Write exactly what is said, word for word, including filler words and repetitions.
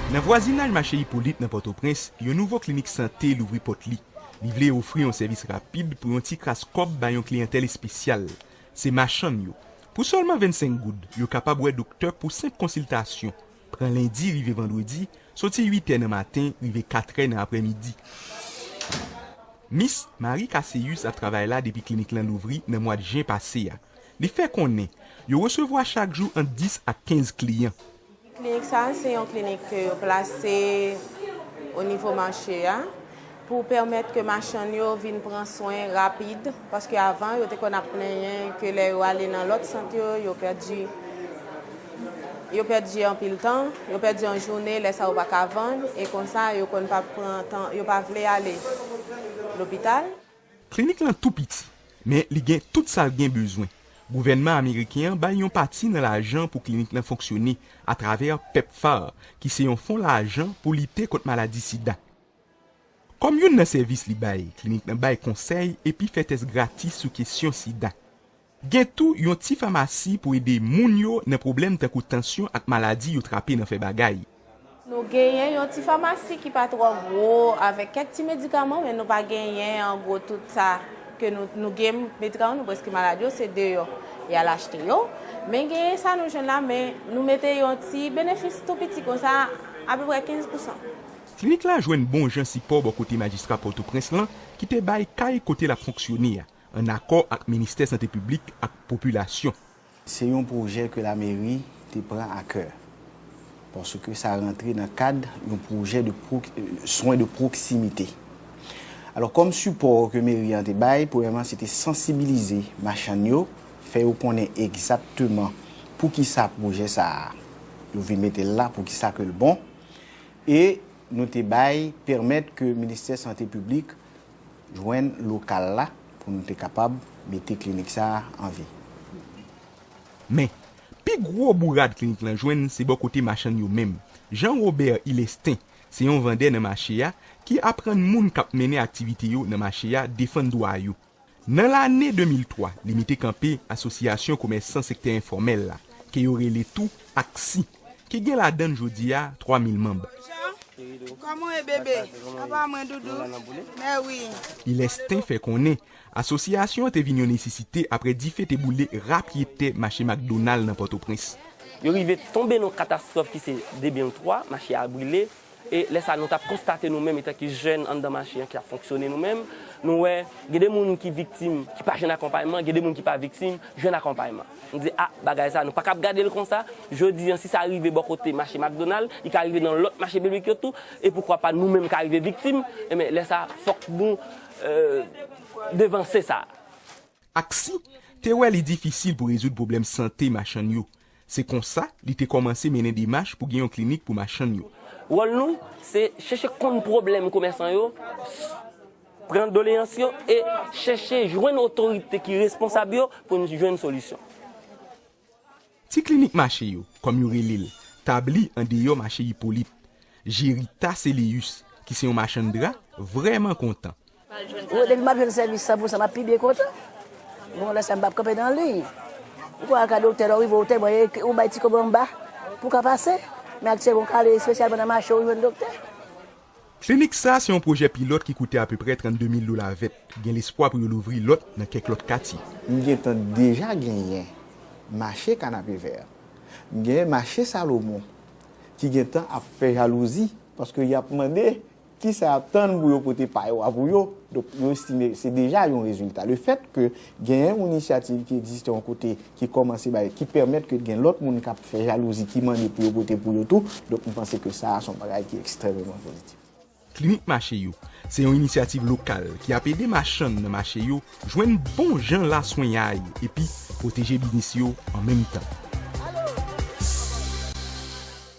Nan vwazinaj mache Ipolit nan Pòtoprens, yon nouvo klinik sante louvri pòt li. Li vle ofri yon sèvis rapid pou yon ti kras kòb bay yon kliyantèl espesyal. Se machann yo. Pou sèlman vennsenk goud, yo kapab wè doktè pou senp konsiltasyon. Pran lendi rive vandredi, soti uit è nan maten rive kat è nan aprèmidi. Mis Marie Casséus ap travay la depi klinik lan louvri nan mwa jen pase a. Li fè konnen yo resevwa chak jou ant dis ak kenz kliyan. Klinik sa a se yon klinik ke yo plase o nivo mache a pou pèmèt ke machann yo vin pran swen rapid, paske avan yo te konn ap plenyen ke lè yo ale nan lòt sant yo, yo pèdi, yo pèdi anpil tan, yo pèdi yon jounen, lè sa yo pa ka vann, e konsa yo konn pa pran tan, yo pa vle ale lopital. Klinik lan tou piti, men li gen tout sa l gen bezwen. Gouvènman ameriken an bay yon pati nan lajan pou klinik lan fonksyone atravè PEPFAR, ki se yon fon lajan pou lite kont maladi sida. Kòm youn nan sèvis li bay, klinik lan bay konsèy epi fè tès gratis sou kesyon sida. Gen tou yon ti famasi pou ede moun yo nan pwoblèm tankou tansyon ak maladi yo trape nan fè bagay. Nou genyen yon ti famasi ki pa twò gwo, avèk kèk ti medikaman, men nou pa genyen an gwo tout sa ke nou, nou gen medikaman, nou prèske malad yo, se deyò y al achte yo. Men genyen sa nou jwenn la, men nou mete yon ti benefis tou piti konsa, apeprè kenz pousan. Klinik la jwenn bon jan sipò bò kote majistra Pòtoprens lan ki te bay kay kote l ap fonksyone a, ann akò ak Ministè Sante Piblik ak Popilasyon. Se yon pwojè ke lameri te pran a kè, paske sa rantre nan kad yon pwojè de pro-, swen de pwoksimite. Alò, kòm sipò ke meri an te bay, premyèman, se te sansibilize machann yo, fè yo konnen egzakteman poukisa pwojè sa a, yo vin mete l la, poukisa ke l bon. E nou te bay pèmèt ke Ministè Sante Piblik jwenn lokal la pou nou te kapab mete klinik sa a an vi. Men, pi gwo bourad klinik lan jwenn se bò kote machann yo menm. Jean Robert Ilestin se yon vandè nan mache a ki aprann moun k ap mennen aktivite yo nan mache a defann dwa yo. Nan lane de mil twa, li mete kanpe Asosyasyon Komèsan Sektè Enfòmèl la, ke yo rele tou AKSI, ki gen ladan l jodi a twa mil manm. Kòman w ye, bebe? Apa mwen, doudou? Mè wi. Ilestin fè konnen asosyasyon an te vin yon nesesite apre dife te boule rapyetè mache McDonald nan Pòtoprens. Yo rive tonbe nan katastwòf ki se de mil twa, mache a brile. E lè sa, nou t ap konstate nou menm, etanke jèn anndan mache an ki ap fonksyone nou menm, nou wè gen de moun ki viktim, ki pa jwenn akonpayman, gen de moun ki pa viktim, jwenn akonpayman. Nou di, a, bagay sa, nou pa kab gade l konsa. Jodi an, si sa rive bò kote mache McDonald, li ka rive nan lòt mache piblik yo tou, e poukwa pa nou menm ka rive viktim, enben, lè sa, fòk nou, euh, devanse sa. AKSI te wè li difisil pou rezoud pwoblèm sante machann yo. Se konsa, li te kòmanse mennen demach pou gen yon klinik pou machann yo. Wòl nou, se chèche konn pwoblèm komèsan yo, pran doleyans yo e chèche jwenn otorite ki responsab yo pou n jwenn solisyon. Ti klinik mache yo, kòm yo rele l, tabli andeyò mache Ipolit. Jerita Céléus, ki se yon machann dra, vrèman kontan. Wi, depi m ap jwenn sèvis san pou san, m ap pi byen kontan. Bon, lè sa m p ap kanpe nan liy. Ou konn al ka doktè, lè w rive otèl, bon, ou bay ti kob anba pou w ka pase. Men aktyèlman, ou ka ale espesyalman nan mache, ou jwenn doktè. Klinik sa a se yon pwojè pilòt ki koute apeprè trannde mil dola vèt. Gen lespwa pou yo louvri lòt nan kèk lòt katye. M gentan deja genyen mache Kanapevè. M genyen mache Salomon ki gentan ap fè jalouzi paske y ap mande kisa y ap tann pou yo pote pa yo a pou yo. Donk, yo estime se deja yon rezilta. Lefèt ke genyen yon inisyativ ki egziste yon kote ki kòmanse bay, ki pèmèt ke gen lòt moun k ap fè jalouzi, ki mande pou yo pote pou yo tou. Donk, m panse ke sa a se yon bagay ki ekstrèmeman pozitif. Klinik mache yo, se yon inisyativ lokal ki ap ede machann nan mache yo jwenn bon jan laswenyay epi pwoteje biznis yo an menm tan.